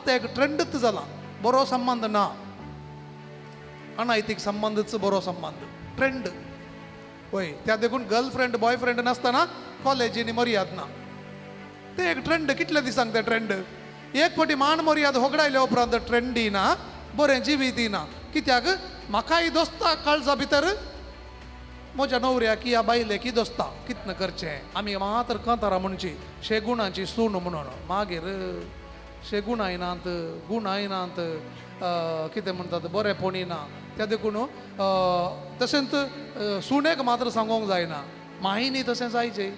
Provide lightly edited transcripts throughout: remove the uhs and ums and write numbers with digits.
आतां एक ट्रेंडच जाला, बरो संबंद ना, अनैतीक संबंदच बरो संबंद ट्रेंड. वय त्या देखून गर्लफ्रेंड बॉयफ्रेंड नासतना कॉलेजीनी मर्याद ना. ते एक ट्रेंड. कितले दिसांक ते ट्रेंड? एक फावटी मान मर्याद होगडायल्या उपरांत ट्रेंडी ना, बरें जिवीत ना. कित्याक म्हाकाय दोस्ता काळजा भितर म्हज्या न्हवऱ्याक या बायलेक दोस्ता कितन करचें. आमी मात्र कांतारां म्हणची शेगुणाची सून म्हणून, मागीर शेगुणाय नात गुणाय नात, कितें म्हणटात बरेंपणी ना. त्या देखून तशेंच सुनेक मात्र सांगूंक जायना, मायनी तशें जायचे,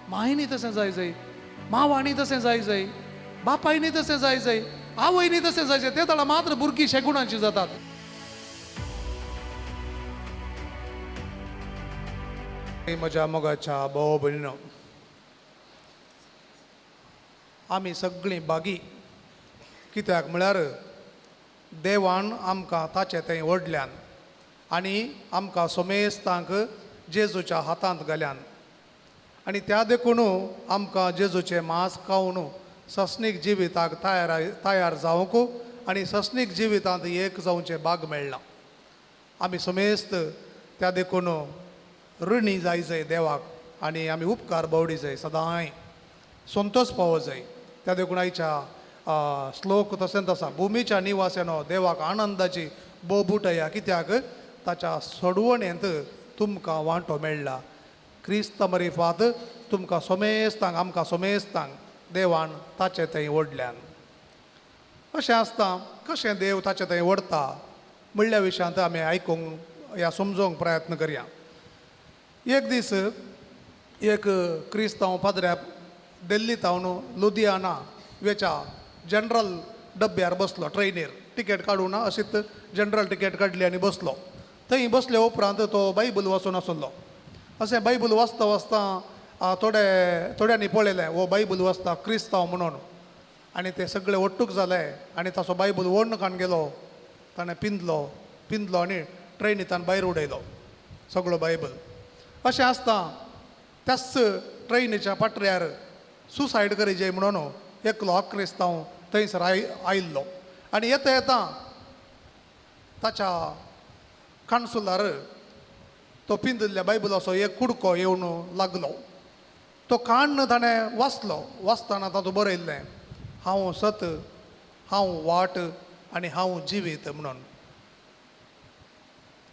मायनी तशें जाय जाय, मावांनी तशें जाय जाय, बापायनी तशें जाय जाय, आवयनी तशें जाय जाय. ते ताळा मात्र भुरगीं शेगुणाची जातात. म्हज्या मोगाच्या भाव भयणीनो, आमी सगळीं बागी. कित्याक म्हळ्यार देवान आमकां ताचें थंय व्हडल्यान आनी आमकां सोमेस्तांक जेजूच्या हातांत घाल्यान आनी त्या देखून आमकां जेजूचें मांस खावन सस्नीक जिविताक तयार जावंक आनी सस्नीक जिवितांत एक जावचें भाग मेळ्ळां. आमी समेस्त त्या देखून ऋणी जाय जाय देवाक आनी आमी उपकार बावडी जाय, सदांय संतोष पावो जाय. त्या देखून आयच्या श्लोक तशेंच आसा, भुमीच्या निवास्यानो देवाक आनंदाची बोबुटया, कित्याक ताच्या सोडवणेंत तुमकां वांटो मेळ्ळा. क्रिस्त मरिफात तुमकां सोमेस्तांक आमकां सोमेस्तांक देवान ताचे थंय ओडल्यान. अशें आसता कशें देव ताचे थंय ओडता म्हणल्या विशयांत आमी आयकूंक या समजोवंक प्रयत्न करया. एक दीस एक क्रिस्तांव पाद्र्या दिल्ली तावन लुधियाना वेच्या जनरल डब्यार बसलो. ट्रेनीर तिकेट काडूं ना, अशीच जनरल तिकेट काडली आनी बसलो. थंय बसले उपरांत तो बायबल वाचून आसलो. अशें बायबल वाचता वाचता थोडे थोड्यांनी पळयलें हो बायबल वाचता क्रिस्तांव म्हणून, आनी ते सगळे ಒಟ್ಟूक जाले आनी ताचो बायबल ओडून काडून गेलो. ताणें पिंदलो पिंदलो आनी ट्रेनींतल्यान भायर उडयलो सगळो बायबल. अशें आसता त्याच ट्रेनीच्या पाटऱ्यार सुसायड करीजे म्हणून एकलो अक्रिस्तांव थंयसर आयिल्लो आनी येता येता ताच्या कानसुलार तो पिंदिल्ल्या बायबलाचो एक कुडको येवन लागलो. तो काण्ण ताणें वाचलो. वाचतना तातूंत बरयल्लें, हांव सत, हांव वाट आनी हांव जिवीत म्हणून.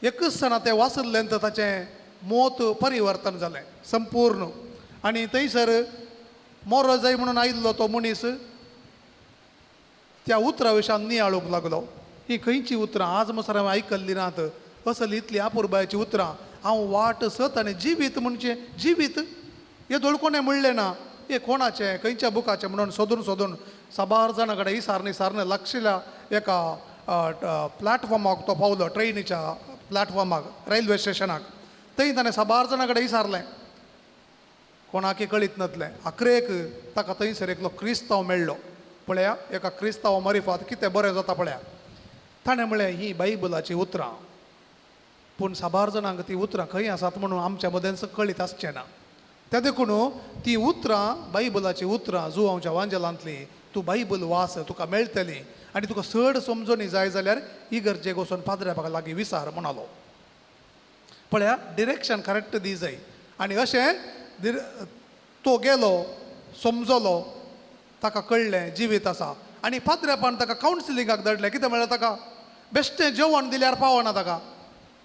एकच जाणा तें वाचिल्लें तर ताचें मत परिवर्तन जालें संपूर्ण. आनी थंयसर मोरो जाय म्हणून आयिल्लो तो मनीस त्या उतरां विशयान नियाळूंक लागलो. ही खंयची उतरां आज मसर हांवें आयकल्लीं नात, असली इतली आपुरबायेची उतरां. हांव वाट सत आनी जिवीत म्हणजे जिवीत हे दोळ कोणें म्हणलें ना, हे कोणाचें खंयच्या बुकाचें म्हणून सोदून सोदून साबार जाणां कडेन इसारनी सारन लागशिल्ल्या एका प्लॅटफॉर्माक तो पावलो, ट्रेनीच्या प्लॅटफॉर्माक, रेल्वे स्टेशनाक. थंय ताणें साबार जाणां कडेन इसारलें, कोणाकय कळीत नासलें. आखरेक ताका थंयसर एकलो क्रिस्तांव मेळ्ळो. पळया एका क्रिस्तांव मरिफात कितें बरें जाता पळया. ताणें म्हळें ही बायबलाचीं उतरां, पूण साबार जाणांक ती उतरां खंय आसात म्हणून आमच्या मदेंच कळीत आसचें ना. त्या देखून ती उतरां बायबलाचीं उतरां जुवांवच्या वांजेलांतलीं तूं बायबल वाच, तुका मेळटली आनी तुका चड समजणी जाय जाल्यार इगर्जेक वचून पाद्र्या लागीं विचार म्हणालो. पळया डिरेक्शन करेक्ट दी जाय. आनी अशें तो गेलो, समजलो, ताका कळ्ळें जिवीत आसा. आनी पाद्र्यापान ताका कावन्सिलिंगाक धाडलें. कितें म्हळ्यार ताका बेश्टें जेवण दिल्यार पावना, ताका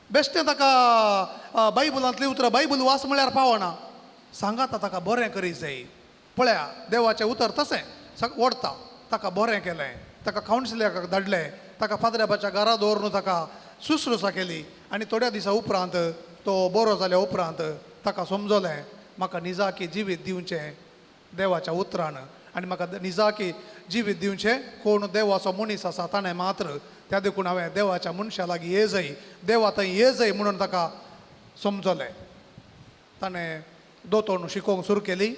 बेश्टें ताका बायबलांतलीं उतरां बायबल वाच म्हळ्यार पावना, सांगाता ताका बरें करी जाय. पळया देवाचें उतर तशें ओडता. ताका बरें केलें, ताका कावन्सिलिंगाक धाडलें, ताका पाद्र्यापाच्या घरा दवरून ताका शुश्रूषा केली. आनी थोड्या दिसां उपरांत तो बरो जाल्या उपरांत ताका समजलें म्हाका निजाकी जिवीत दिवचें देवाच्या उतरान आनी म्हाका निजाकी जिवीत दिवचें कोण देवाचो मनीस आसा ताणें मात्र. त्या देखून हांवें देवाच्या मनशा लागीं ये जाय, देवा थंय ये जाय म्हणून ताका समजलें. ताणें दोतोन शिकोवंक सुरू केली.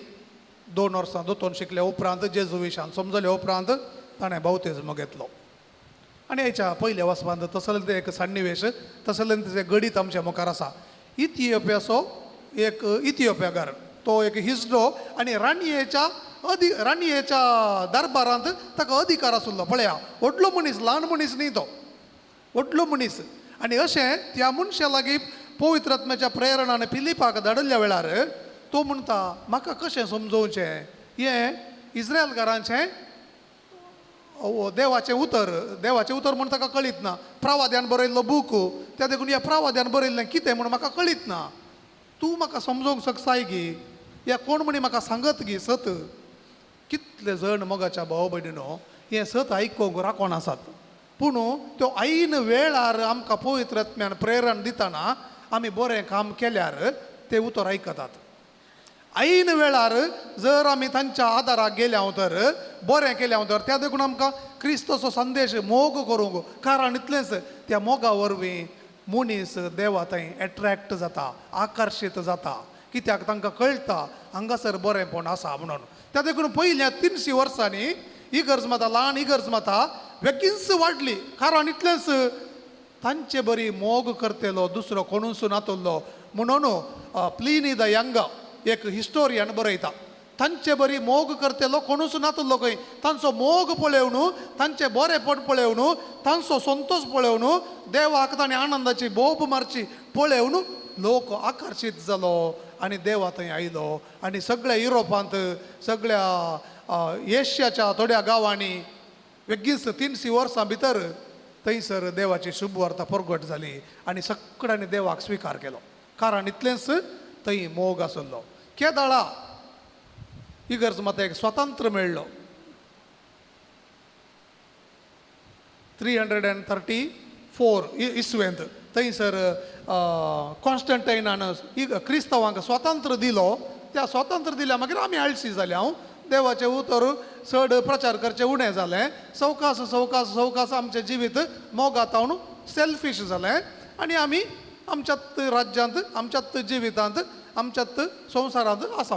2 वर्सां दोतोन शिकल्या उपरांत जेजू विशान समजल्या उपरांत ताणें बावतिज्म घेतलो. आनी हेच्या पयल्या वाचपांत तसलें तें एक सन्निवेश, तसलें तें गणीत आमच्या मुखार आसा. इथियोपियाचो एक इथियोपियाकार, तो एक हिजडो आनी राणयेच्या राणयेच्या दरबारांत ताका अधिकार आशिल्लो. पळया, व्हडलो मनीस, ल्हान मनीस न्ही तो, व्हडलो मनीस. आनी अशें त्या मनशा लागीं पवित्र आत्म्याच्या प्रेरणान फिलिपाक धाडिल्ल्या वेळार तो म्हणटा, म्हाका कशें समजोवचें हें इस्रायलकारांचें देवाचें उतर, देवाचें उतर म्हूण ताका कळीत ना, प्रावाद्यान बरयल्लो बूक, त्या देखून ह्या प्रावाद्यान बरयल्लें कितें म्हूण म्हाका कळीत ना, तूं म्हाका समजोवंक शकसाय गी, या कोण म्हणी म्हाका सांगत गी सत. कितले जण मोगाच्या भाव भयणीनो हें सत आयकूंक राखोन आसात, पूण त्यो ऐन वेळार आमकां पवित्र आत्म्यान प्रेरण दितना आमी बरें काम केल्यार ते उतर आयकतात. ऐन वेळार जर आमी तांच्या आदाराक गेल्या तर, बरें केल्या तर, त्या देखून आमकां क्रिस्ताचो संदेश मोग करूंक, कारण इतलेंच त्या मोगा वरवीं मनीस देवा थंय एट्रॅक्ट जाता, आकर्शीत जाता, कित्याक तांकां कळटा हांगासर बरेंपण आसा म्हणून. त्या देखून पयल्या 300 वर्सांनी इगर्ज माता, ल्हान इगर्ज माता बेगीनच वाडली, कारण इतलेंच तांचे बरी मोग करतलो दुसरो कोणूच नातलो म्हणून प्लिनी the young एक हिस्टोरियन बरयता, तांचे बरी मोग करतलो कोणूच नातलो खंय, तांचो मोग पळोवन, तांचे बरेपण पळोवन, तांचो संतोश पळोवन, देवाक ताणें आनंदाची बोब मारची पळोवन लोक आकर्शीत जालो आनी देवा थंय आयलो. आनी सगळ्या युरोपांत, सगळ्या एशियाच्या थोड्या गांवांनी बेगीनच 300 वर्सां भितर थंयसर देवाची शुभवार्ता परगट जाली आनी सगळ्यांनी देवाक स्विकार केलो, कारण इतलेंच थंय मोग आसलो. केदाळा इगर्ज मात एक स्वातंत्र्य मेळ्ळो 334 इसवेंत, थंयसर कॉन्स्टंटायनान क्रिस्तांवांक स्वातंत्र्य दिलो. त्या स्वातंत्र्य दिल्या मागीर आमी आळशी जाले, हांव देवाचें उतर चड प्रचार करचें उणें जालें, सवकास सवकास सवकास आमचें जिवीत मोगातावन सेल्फीश जालें आनी आमी आमच्यात राज्यांत, आमच्यात जिवितांत, आमच्यात संवसारांत आसा.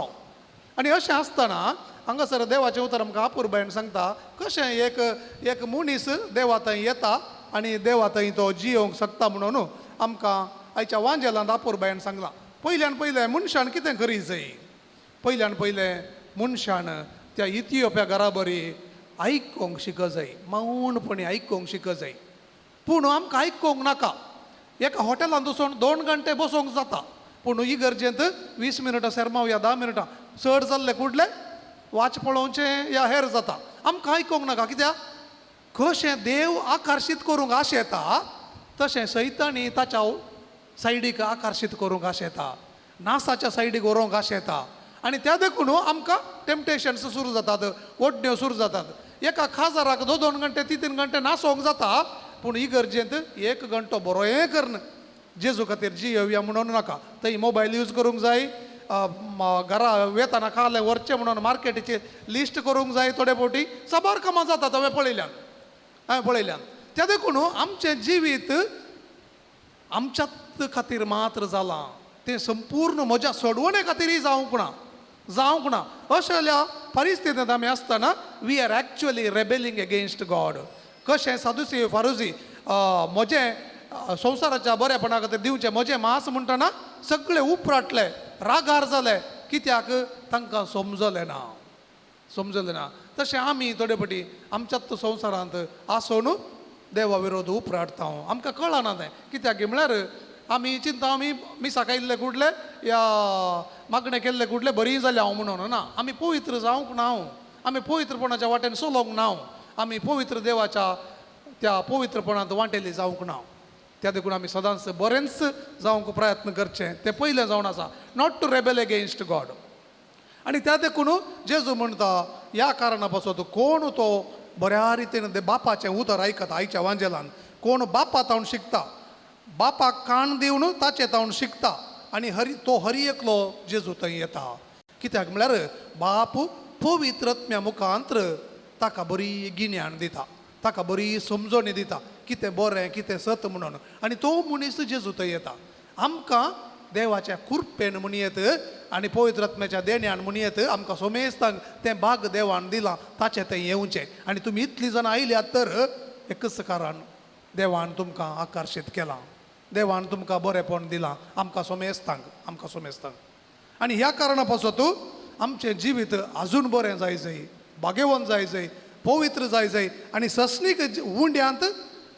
आनी अशें आसतना हांगासर देवाचें उतर आमकां अपुरबायेन सांगता कशें एक एक मनीस देवा थंय येता आनी देवा थंय तो जियोवंक शकता म्हणून आमकां आयच्या वांजेलांत अपुरबायेन सांगलां. पयल्यान पयलें मनशान कितें करी जाय, पयल्यान पयलें मनशान त्या इथियोपिया घराबरी आयकोंक शिक जाय, मौनपणी आयकोंक शिक जाय. पूण आमकां आयकोंक नाका, एका हॉटेलांत वचून 2 घंटे बसोंक जाता, पूण इगर्जेंत 20 मिनटां सेरमाव या 10 मिनटां चड जाल्ले कुडले वाच पळोवचें या हेर जाता. आमकां आयकोंक नाका, कित्याक कशें देव आकर्शीत करूंक आशेता तशें सैतांनी ताच्या सायडीक आकर्शीत करूंक आशेता, नासाच्या सायडीक व्हरूंक आशेता. आनी त्या देखून आमकां टेम्पटेशन्स सुरू जातात, ओडण्यो सुरू जातात. एका खाजाराक 2 2 घंटे 3 3 घंटे नासोंक जाता, पूण इगर्जेंत 1 घंटो बरोय करन जेजू खातीर जियोवया म्हणून नाका. थंय मोबायल यूज करूंक जाय, घरा वेताना खालें व्हरचें म्हणून मार्केटीचे लिस्ट करूंक जाय, थोडे फावटी साबार कामां जातात हांवें पळयल्यान, हांवें पळयल्यान. त्या देखून आमचें जिवीत आमच्यात खातीर मात्र जालां, तें संपूर्ण म्हज्या सोडवणे खातीरय जावंक ना, जावंक ना. अशा परिस्थितींत आमी आसतना we are actually rebelling against God. कशें सादुसी फारुजी म्हजें संवसाराच्या बरेपणा खातीर दिवचें म्हजें मांस म्हणटना सगळे उपराटले, रागार जाले, कित्याक तांकां समजलें ना, समजलें ना. तशें आमी थोडे फावटी आमच्याच संवसारांत आसून देवा विरोध उपराटता, आमकां कळना तें, कित्याक म्हळ्यार आमी चिंता आमी मिसाक आयिल्ले कुडले या मागणें केल्ले कुडले बरी जाल्या हांव म्हणून ना. आमी पवित्र जावंक ना, आमी पवित्रपणाच्या वाटेन चलोवंक ना, आमी पवित्र देवाच्या त्या पवित्रपणांत वांटेली जावंक ना. त्या देखून आमी सदांच बरेंच जावंक प्रयत्न करचें, तें पयलें जावन आसा, not to rebel against God. आनी त्या देखून जेजू म्हणटा ह्या कारणा पासत कोण तो बऱ्या रितीन बापाचें उतर आयकता, आयच्या वांजेलान कोण बापा तावन शिकता, बापाक कान दिवन ताचें तावन शिकता आनी हरी तो हरी एकलो जेजू थंय येता. कित्याक म्हळ्यार बाप पवित्र आत्म्या मुखांत्र ताका बरी गिन्यान दिता, ताका बरी समजणी दिता, कितें बरें कितें सत म्हणून, आनी तो मनीस जेजू थंय येता. आमकां देवाच्या कृपेन म्हणयेत आनी पवित्र आत्म्याच्या देण्यान म्हणयेत आमकां सोमेस्तांक तें भाग देवान दिलां ताचें तें येवचें. आनी तुमी इतलीं जाणां आयल्यात तर एकच कारण, देवान तुमकां आकर्शीत केलां, देवान तुमकां बरेंपण दिलां, आमकां सोमेस्तांक, आमकां सोमेस्तांक. आनी ह्या कारणा पासत आमचें जिवीत आजून बरें जाय जाय, भाग्यवंत जाय जाय, पवित्र जाय जाय आनी सस्नीक उंड्यांत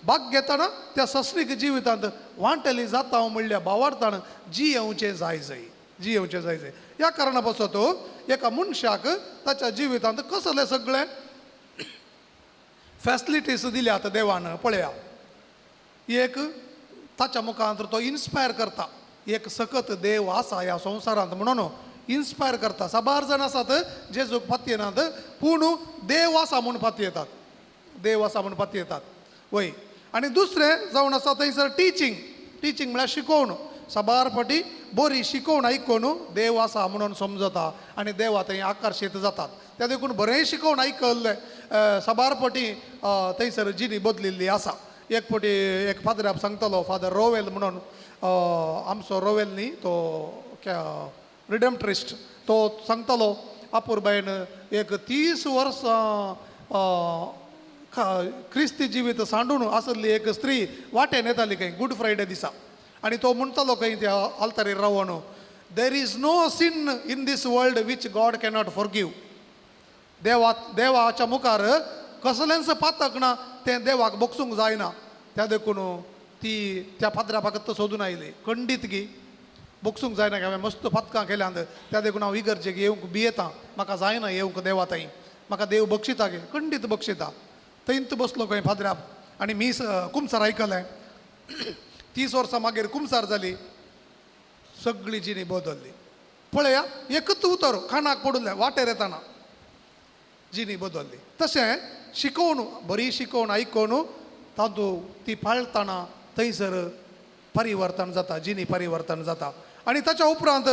भाग घेतना त्या सस्नीक जिवितांत वांटली जाता म्हणल्या भावार्थान जियेवचें जाय जाय, जियेवचें जाय जाय. ह्या कारणा पासत एका मनशाक ताच्या जिवितांत कसले सगळे फॅसिलिटीज दिल्यात देवान. पळया, एक ताच्या मुखांत तो इन्स्पायर करता, एक सकत देव आसा ह्या संवसारांत म्हणून इन्स्पायर करता. साबार जाण आसात जेजूक पातयेनात, पूण देव आसा म्हूण पातयेतात, देव आसा म्हूण पातयेतात वय. आनी दुसरें जावन आसा थंयसर टिचींग, टिचींग म्हळ्यार शिकोवण. साबार फावटी बरी शिकोवण आयकून देव आसा म्हणून समजता आनी देवा थंय आकर्शीत जातात. त्या देखून बरें शिकोवण आयकल्लें साबार फावटी थंयसर जिणी बदलिल्ली आसा. एक फावटी एक फादराक सांगतालो, फादर रोवेल म्हणून, आमचो रोवेल न्ही तो रिडम्ट्रिस्ट, तो सांगतालो अपुरबायन एक 30 वर्सां क्रिस्ती जिवीत सांडून आसली एक स्त्री वाटेन येताली खंय गूड फ्रायडे दिसा, आनी तो म्हणटालो खंय त्या आल्तारीर रावन, there is no sin in this world which God cannot forgive. देवाच्या मुखार कसलेंच पातक ना, तें देवाक बगसूंक जायना. त्या देखून ती त्या फादरा फकत सोदून आयली, खंडीत गी बगसूंक जायना हांवें मस्त पातकां केल्यांत, त्या देखून हांव इगर्जेक येवंक भियेतां, म्हाका जायना येवंक देवा थंय, म्हाका देव बक्षिता गे, खंडीत बक्षिता. थंयच बसलो खंय फादराप आनी मीस कुमसार आयकलें. 30 वर्सां मागीर कुमसार जाली, सगळी जिणी बदल्ली. पळया, एकूच उतर कानाक पडुल्लें वाटेर येताना जिणी बदल्ली. तशें शिकोवन, बरी शिकोवन आयकून तातूंत ती पाळटना थंयसर परिवर्तन जाता, जिणी परिवर्तन जाता. आनी ताच्या उपरांत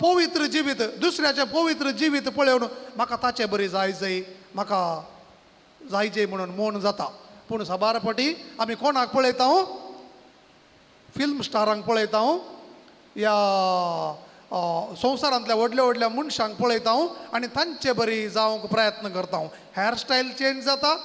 पवित्र जिवीत, दुसऱ्याचें पवित्र जिवीत पळोवन म्हाका ताचें बरी जाय जाय, म्हाका जाय जाय म्हणून मन जाता. पूण साबार फावटी आमी कोणाक पळयता? फिल्म स्टारांक पळयता या संवसारांतल्या व्हडल्या व्हडल्या मनशांक पळयता आनी तांचे बरी जावंक प्रयत्न करता. हेअरस्टायल चेंज जाता,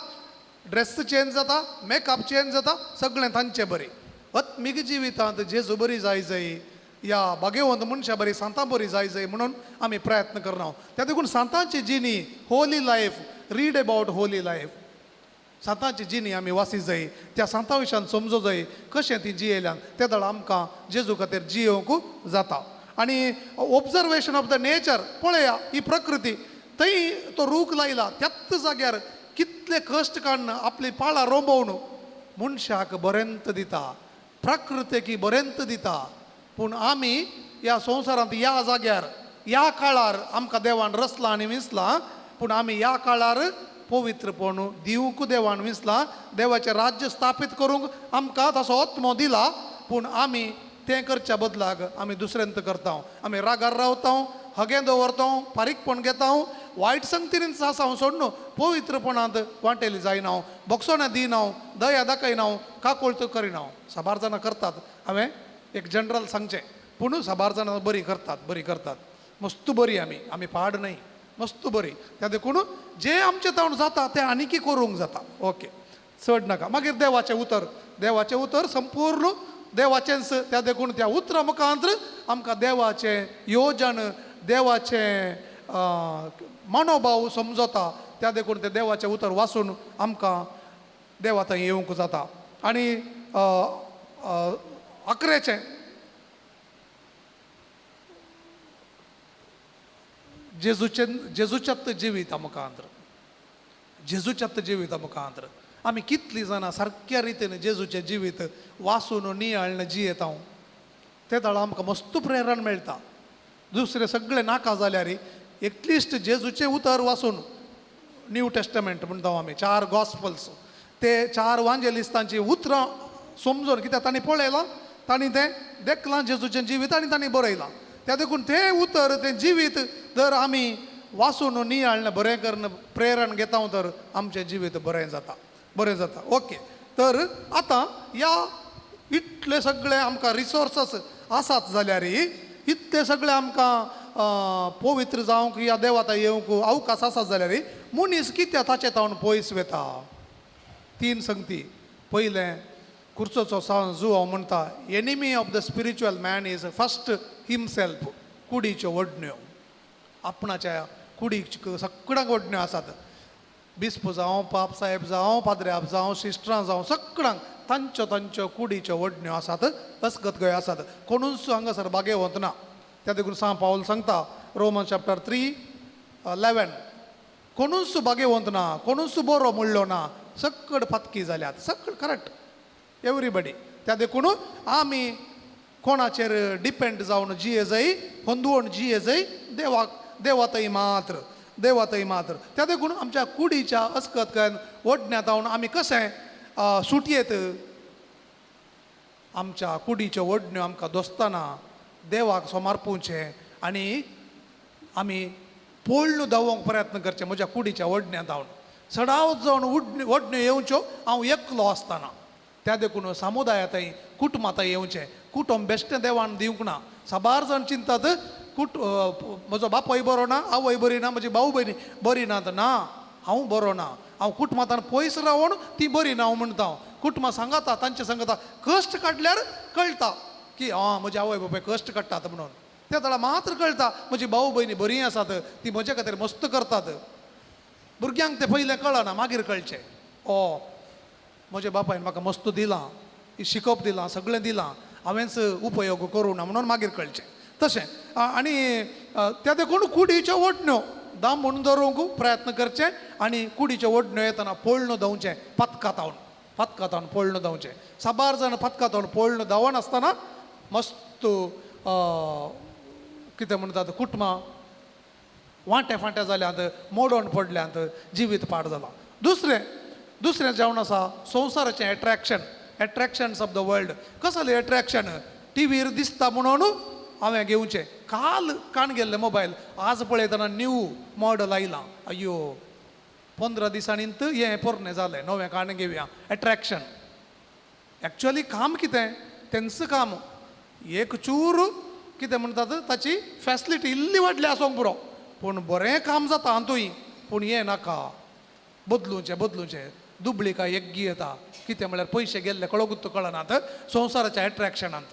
ड्रेस चेंज जाता, मेकअप चेंज जाता, सगळें तांचे बरी. आत्मीक जिवितांत जेजू बरी जाय जाय या भाग्यवंत मनशां बरी, सांतां बरी जाय जाय म्हणून आमी प्रयत्न करना. त्या देखून सांतांची जिणी, holy life, read about holy life, सांतांची जिणी आमी वासी जाय, त्या सांतां विशयान समजो जाय कशें ती जियेल्यान, ते दळ आमकां जेजू खातीर जियेवंक जाता. आनी ऑब्जर्वेशन ऑफ the nature, पळया ही प्रकृती, थंय तो रूख लायला त्याच जाग्यार कितले कश्ट काडून आपली पाळां रोंबोवन मनशाक बरेंत दिता, प्रकृतेक बरेंत दिता. पूण आमी ह्या संवसारांत ह्या जाग्यार ह्या काळार आमकां देवान रचलां आनी विंचलां, पूण आमी ह्या काळार पवित्रपण दिवंक देवान विंचलां, देवाचें राज्य स्थापीत करूंक आमकां ताचो आत्मो दिला, पूण आमी तें करच्या बदलाक आमी दुसऱ्यांत करता. आमी रागार रावता, हगें दवरता, फारीकपण घेता, वायट संगतीन आसा सोडून पवित्रपणांत वांटेली जायना, बक्षोणां दिना, दया दाखयना, काकुळट करिना. साबार जाणां करतात, हांवें एक जनरल सांगचें, पूण साबार जाणां बरी करतात, बरी करतात, मस्त बरी. आमी आमी पाड न्हय, मस्त बरी. त्या देखून जें आमचें तावन जाता तें आनीकय करूंक जाता. ओके, चड नाका. मागीर देवाचें उतर, देवाचें उतर संपूर्ण देवाचेंच. त्या देखून त्या उतरा मुखांत आमकां देवाचें योजन, देवाचें मनोभाव समजता. त्या देखून तें देवाचें उतर वाचून आमकां देवा थंय येवंक जाता. आनी अकरेचें जेजूचें, जेजूच्यात जिवीत मुखांत, जेजूच्यात जिवीत मुखांत आमी कितलीं जाणां सारक्या रितीन जेजूचें जिवीत वाचून नियाळून जियेता. ते दळा आमकां मस्त प्रेरण मेळटा. दुसरें सगळें नाका जाल्यार एटलिस्ट जेजूचें उतर वाचून, न्यू टेस्टमेंट म्हणटा आमी, 4 गॉस्पल्स, ते 4 वांजेलिस्तांची उतरां समजून, कित्याक तांणी पळयलां, तांणी तें देखलां जेजूचें जिवीत आनी तांणी बरयलां. त्या देखून तें उतर, तें जिवीत जर आमी वाचून नियाळून बरें करून प्रेरण घेता तर आमचें जिवीत बरें जाता, बरें जाता. ओके, तर आतां ह्या इतले सगळे आमकां रिसोर्सस आसात जाल्यार, इतले सगळे आमकां पवित्र जावंक या देवाता येवंक अवकाश आसात जाल्यार मनीस कित्याक ताचे तावन पयस वता? 3 संगती. पयलें, कुर्चोचो सावन जुवांव म्हणटा, enemy of the spiritual man is first himself, कुडीच्यो वडण्यो. आपणाच्या कुडीक सगळ्यांक ओडण्यो आसात. बिस्प जावं, पाप साहेब जावं, पाद्र्याब जावं, सिस्टरां जावं, सगळ्यांक तांच्यो तांच्यो कुडीच्यो ओडण्यो आसात, अस्गत गयो आसात. कोणूच हांगासर बागेवंत ना. त्या देखून सांव पावल सांगता रोमन चॅप्टर 3:11, कोणूच बागेवंत ना, कोणूच बरो म्हणलो ना, सगळ फातकी जाल्यात, सगळ करेक्ट एवरीबडी. त्या देखून आमी कोणाचेर डिपेंड जावन जिये जाय, होंदवण जिये जाय, देवाक, देवातय मात्र, देवातय मात्र. त्या देखून आमच्या कुडीच्या अस्कत ओडण्यांत जावन आमी कशें सुटयेत. आमच्या कुडीच्यो ओडण्यो आमकां दोसतना देवाक सोमारपुचें आनी आमी पोळ्ण धांवोंक प्रयत्न करचें. म्हज्या कुडीच्या ओडण्यांत धांवन सडावत जावन ओडण्यो येवच्यो हांव एकलो आसतना. त्या देखून समुदायांतय कुटुंबांतय येवचें. कुटुंब बेश्टें देवान दिवंक ना. साबार जाण चिंतात म्हजो बापूय बरो ना, आवय बरी ना, म्हजी भाव भयणी बरी ना, ना हांव बरो ना, हांव कुटुंबांत पयस रावन ती बरी ना हांव म्हणटा. हांव कुटुंबां सांगाता, तांचे सांगाता कश्ट काडल्यार कळटा की आं म्हजी आवय बापूय कश्ट काडटात म्हणून. त्या वेळार मात्र कळटा म्हजी भाव भयणी बरीं आसात, ती म्हजे खातीर मस्त करतात. भुरग्यांक तें पयलें कळना, मागीर कळचें ओ म्हज्या बापायन म्हाका मस्त दिलां, शिकप दिलां, सगळें दिलां, हांवेंच उपयोग करूं ना म्हणून मागीर कळचें. तशें आनी त्या देखून कुडीच्यो ओडण्यो दाम म्हणून धरूंक प्रयत्न करचें आनी कुडीच्यो ओडण्यो येतना पोळण धांवचें, पातकातावन, पातकातावन पोळण धांवचें. साबार जाण पातकातावन पोळण धांवनासतना मस्त कितें म्हणटात कुटुंबां वांटे फांटे जाल्यात, मोडोन पडल्यात, जिवीत पाड जालां. दुसरें, दुसरें जावन आसा संवसाराचें attraction, attractions of the world. कसलें एट्रॅक्शन? टिवीर दिसता म्हणून हांवें घेवचें. काल काण गेल्लें मोबायल, आज पळयतना न्यू मॉडल आयलां, अय्यो 15 दिसांनी हें पोरणें जालें, नवें काण घेवया. एट्रॅक्शन. एक्चुअली काम कितें तेंच काम, एक चूर कितें म्हणटात ताची फॅसिलिटी इल्ली वाडली आसूंक पुरो, पूण बरें काम जाता हातूंय. पूण हें नाका, बदलुचें बदलुचें. दुबळी काय यज्ञ येता, कितें म्हळ्यार पयशे गेल्ले कळोंकूच कळनात संवसाराच्या एट्रॅक्शनांत,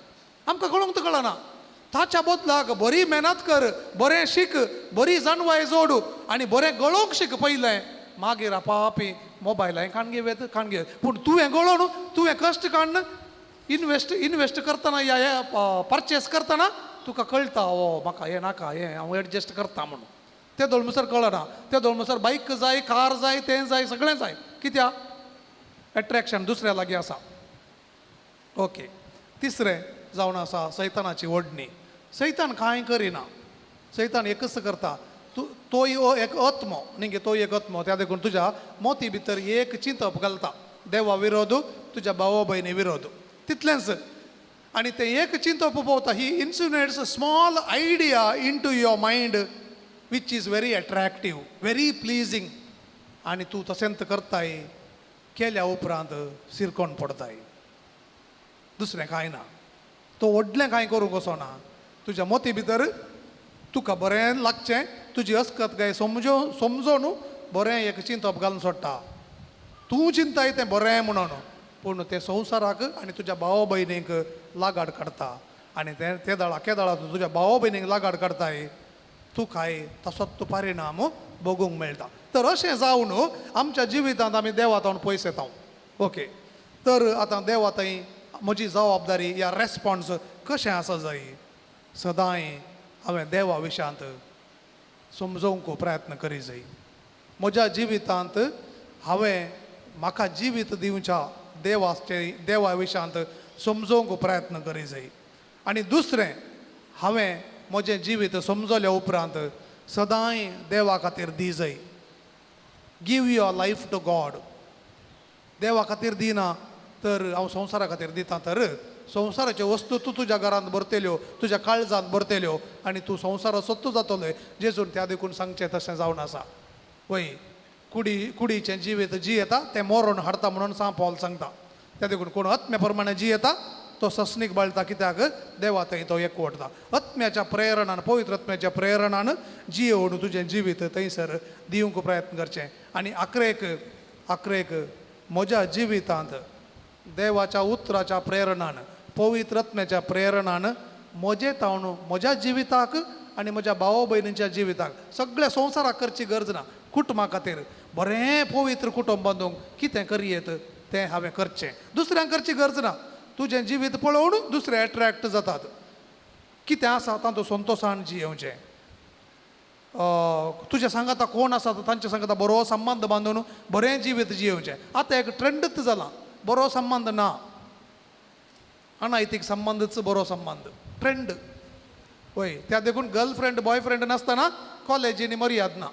आमकां कळोंक कळना. ताच्या बदलाक बरी मेहनत कर, बरें शीक, बरी जाणवाय जोड आनी बरें गळोवंक शीक पयलें, मागीर आपापी मोबायल हांवें काण घेवं येता, काण घेवं. पूण तुवें गळोवन, तुवें कश्ट काडून इनवेस्ट इनवेस्ट करतना या परचेस करतना तुका कळटा ओ म्हाका हें नाका, हें हांव एडजस्ट करता म्हणून. ते दोळमसर कळना, ते दोळमसर बायक जाय, कार जाय, तें जाय, सगळें जाय. कित्याक? एट्रॅक्शन दुसऱ्या लागीं आसा. ओके, तिसरें जावन आसा सैतानाची ओडणी. सैतान कांय करिना, सैतान एकच करता, तूं तोय एक आत्मो न्ही गे, तोय एक आत्मो. त्या देखून तुज्या मोती भितर एक चिंतप घालता, देवा विरोध, तुज्या भावा भयणी विरोध, तितलेंच. आनी तें एक चिंतप पळोवता, he insinuates small idea into your mind which is very attractive, very pleasing, आनी तूं तशेंच करताय. केल्या उपरांत सिरकोन पडताय, दुसरें कांय ना. तो व्हडलें कांय करूंक वचना, तुज्या मोती भितर तुका बरें लागचें, तुजी अस्कत काय समजोन बरें एक चिंतप घालून सोडटा. तूं चिंताय तें बरें म्हणून, पूण तें संवसाराक आनी तुज्या भाव भयणीक लागाड काडटा. आनी तें ते दळा केदळा तूं तुज्या भाव भयणीक लागाड काडटाय, तुकाय तसोच परिणाम भोगूंक मेळटा. तर अशें जावन आमच्या जिवितांत आमी देवा तावन पयस येता. ओके, तर आतां देवा थंय म्हजी जबाबदारी या रेस्पोन्स कशें आसा जाय, सदांय हांवें देवा विशयांत समजोवंक प्रयत्न करी जाय. म्हज्या जिवितांत हांवें म्हाका जिवीत दिवच्या देवाचे देवा विशयांत समजोवंक प्रयत्न करी जाय. आनी दुसरें, हांवें म्हजें जिवीत समजल्या उपरांत सदांय देवा खातीर दी जाय. Give your life to God. देवा खातीर दिना तर हांव संवसारा खातीर दिता, तर संवसाराच्यो वस्तू तूं तुज्या घरांत भरतल्यो, तुज्या काळजांत भरतल्यो आनी तूं संवसारा सत्तू जातलो. जेजून त्या देखून सांगचें तशें जावन आसा. वय कुडीचें जिवीत जियेता तें मरण हाडटा म्हणून सांव पावल सांगता. त्या देखून कोण आत्म्या प्रमाणे जियेता तो सस्नीक बाळटा, कित्याक देवा थंय तो एकवटता. आत्म्याच्या प्रेरणान, पवित्र आत्म्याच्या प्रेरणान जियोवन तुजें जिवीत थंयसर दिवंक प्रयत्न करचें. आनी आखरेक आखरेक म्हज्या जिवितांत देवाच्या उतराच्या प्रेरणान, पवित्र आत्म्याच्या प्रेरणान म्हजें तावन म्हज्या जिविताक आनी म्हज्या भाव भयणींच्या जिविताक, सगळ्या संवसाराक करची गरज ना, कुटुंबा खातीर बरें पवित्र कुटुंब बांदूंक कितें करयेत तें हांवें करचें. दुसऱ्यांक करची गरज ना. तुजें जिवीत पळोवन दुसरे एट्रॅक्ट जातात. कितें आसा तातूंत संतोशान जियेवचें. तुज्या सांगाता कोण आसा तांच्या सांगाता बरो संबंद बांदून बरें जिवीत जियेवचें. आतां एक ट्रेंडच जाला, बरो संबंद ना, अनैतीक संबंदच बरो संबंद ट्रेंड. वय, त्या देखून गर्लफ्रेंड बॉयफ्रेंड नासतना कॉलेजींनी मर्याद ना.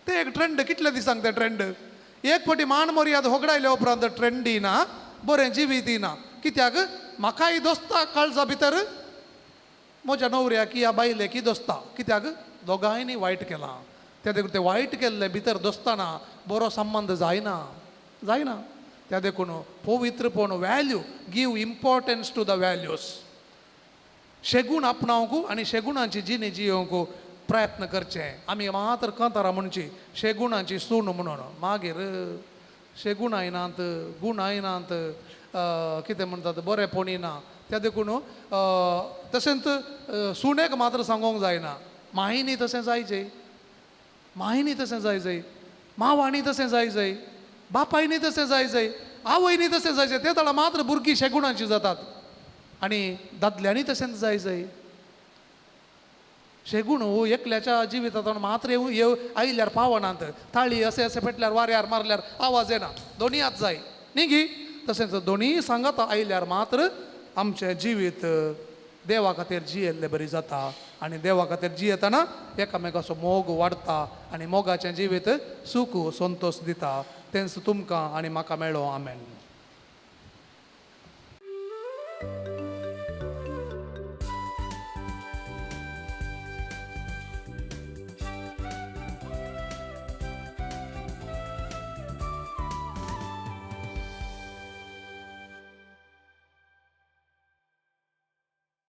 ते एक ट्रेंड. कितले दिसांक ते ट्रेंड? एक फावटी मान मर्याद होगडायल्या उपरांत ट्रेंडी ना, बरें जिवीत ना. कित्याक म्हाकाय दोस्ता काळजा भितर म्हज्या न्हवऱ्याक या बायलेक दोस्ता. कित्याक दोगांयनी वायट केलां. त्या देखून ते वायट केल्लें भितर दोस्ताना बरो संबंद जायना, जायना. त्या देखून पवित्रपण, value, give importance to the values. शेगूण आपणावंक आनी शेगुणांची जिणी जियोवंक प्रयत्न करचे. आमी मात्र कांतारां म्हणची शेगुणांची सून म्हणून, मागीर शेगुणां येनात, गुणां येनात, कितें म्हणटात बरेंपण येना. त्या देखून तशेंच सुनेक मात्र सांगूंक जायना, मायनी तशें जायचे, मायनी तशें जाय जाय, मावांनी तशें जाय जाय, बापायनी तशें जाय जाय, आवयनी तशें जाय जाय. ते ताळा मात्र भुरगीं शेगुणांची जातात. आनी दादल्यांनी तशेंच जाय जाय. शेगूण हो एकल्याच्या जिवितांत मात्र येव येव आयल्यार पावनात. ताळी अशें अशें पेटल्यार वाऱ्यार मारल्यार आवाज येना, दोनी हात जाय न्ही गी. तशेंच दोनीय सांगात आयल्यार मात्र आमचें जिवीत देवा खातीर जियेल्ले बरी जाता. आनी देवा खातीर जियेतना एकामेकाचो मोग वाडटा आनी मोगाचें जिवीत सूख संतोश दिता. तेंच तुमकां आनी म्हाका मेळो. आमेन.